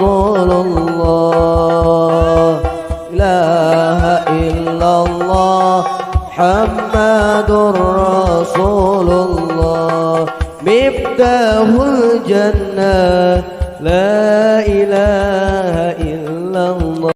Rasulullah. Ilaha illallah Muhammadur Rasulullah. Miftahul jannah la ilaha illallah.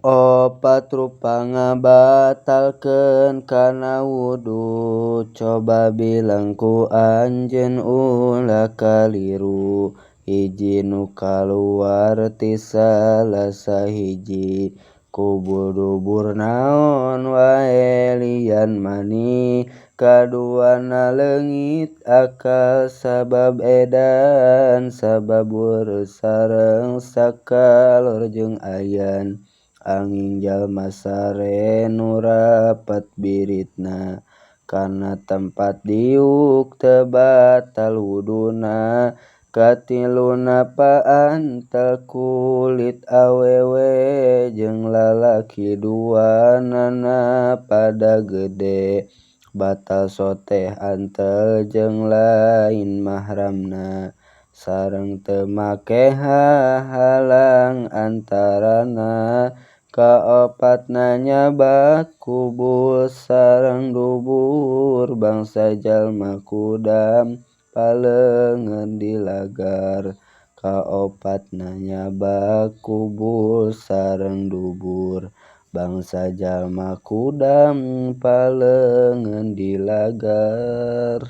Opat rupa ngabatalkeun kana wudu, coba bilang ku anjeun ulah kaliru. Hiji nu kaluar ti salah sahiji kubul dubur naon wae lian mani. Kaduana leungit akal sabab edan, sabab weureu sareng sakalor jeung ayan. Anging jalma sare nu rapat biritna, kana tempat diuk teu batal wuduna. Katiluna paantel kulit awewe jeung lalaki duanana pada gede, batal soteh antel jeung lain mahramna. Sareng teu make hahalang antarana. Kaopatna nyabak kubul sareng dubur, bangsa jalma kudam paleungeun dilagar. Kaopatna nyabak kubul sareng dubur, bangsa jalma kudam paleungeun dilagar.